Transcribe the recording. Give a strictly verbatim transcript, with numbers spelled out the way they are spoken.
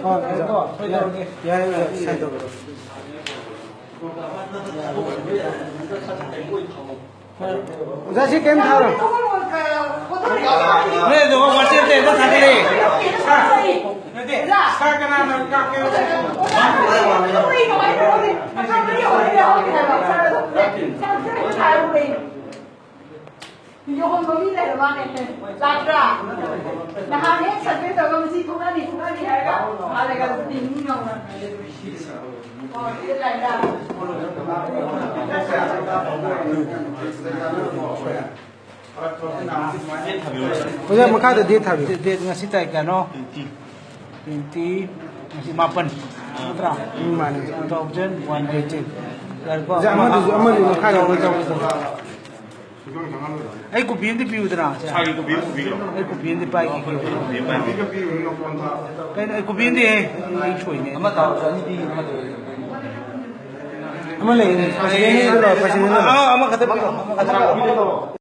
ꯑꯣ, ꯌꯥꯏ, ꯌꯥꯏ, ꯌꯥꯏ, ꯁꯥꯏꯟ ꯇꯧꯔꯣ꯫ ꯑꯣꯖꯥ, ꯁꯤ ꯀꯩꯝ ꯊꯥꯔꯣ꯫ ꯅꯣꯏ ꯑꯗꯨꯒ ꯋꯥꯆꯦꯞꯇ ꯍꯦꯛꯇ ꯊꯥꯒꯠꯂꯛꯑꯦ꯫ ꯅꯠꯇꯦ, ꯁꯥꯔ ꯀꯅꯥꯅ ꯀꯥꯞꯀꯦ? ꯌꯧꯍꯟꯕ ꯃꯤ ꯂꯩꯔ ꯃꯥꯅꯦ꯫ ꯂꯥꯛꯄ꯭ꯔꯥ? ꯅꯍꯥꯟ ꯍꯦꯛ ꯁꯔꯚꯦ ꯇꯧꯔꯒ ꯃꯁꯤ ꯊꯣꯛꯂꯛꯑꯅꯤ, ꯊꯣꯛꯂꯛꯑꯅꯤ ꯍꯥꯏꯔꯒ ꯃꯥ ꯂꯩꯀꯥꯏꯗ ꯇꯤꯟ ꯃꯤ ꯉꯧꯅ꯫ ꯑꯣ, ꯁꯤꯗ ꯂꯥꯛꯏꯔꯥ? ꯑꯣꯖꯥ, ꯃꯈꯥꯗ ꯗꯦꯠ ꯊꯥꯕꯤꯌꯨ꯫ ꯗꯦꯠ ꯉꯁꯤ ꯇꯥꯔꯤꯛ ꯀꯌꯥꯅꯣ? ꯇ꯭ꯋꯦꯟꯇꯤ꯫ ꯉꯁꯤ ꯃꯥꯄꯟ ꯅꯠꯇ꯭ꯔꯥ? ꯎꯝ, ꯃꯥꯅꯦ꯫ Two thousand one eighteen. ꯌꯥꯔꯦꯀꯣ? ꯑꯣꯖꯥ, ꯑꯃꯗꯨꯁꯨ, ꯑꯃꯗꯨꯁꯨ ꯃꯈꯥꯗ ꯑꯣꯏꯅ ꯇꯧꯔꯁꯤ꯫ ꯑꯩ ꯀꯣꯄꯤ ꯑꯃꯗꯤ ꯄꯤꯌꯨꯗꯅ꯫ ꯁꯥꯔꯒꯤ ꯀꯣꯄꯤ ꯑꯃ ꯄꯤꯕꯤꯔꯣ꯫ ꯑꯩ ꯀꯣꯄꯤ ꯑꯃꯗꯤ ꯄꯥꯏꯈꯤꯒꯦ꯫ ꯀꯣꯄꯤ ꯑꯃ ꯄꯤꯕꯤꯔꯣ꯫ ꯀꯩꯅꯣ, ꯑꯩ ꯀꯣꯄꯤ ꯑꯃꯗꯤ, ꯑꯩ, ꯑꯩ ꯁꯣꯏꯅꯦ꯫ ꯑꯃ ꯇꯥꯔꯁꯨ ꯑꯅꯤ ꯄꯤꯒꯦ, ꯑꯃ ꯇꯧꯔꯁꯨ꯫ ꯑꯃ ꯂꯩꯌꯦ꯫ ꯄ꯭ꯔꯁꯤꯗꯦꯟꯒꯤꯗꯣ ꯂꯥꯛꯑꯣ, ꯄ꯭ꯔꯁꯤꯗꯦꯟꯒꯤꯗꯣ꯫ ꯑꯥ, ꯑꯃꯈꯛꯇ ꯄꯤꯔꯣ, ꯑꯃꯈꯛꯇ ꯄꯤꯔꯣ꯫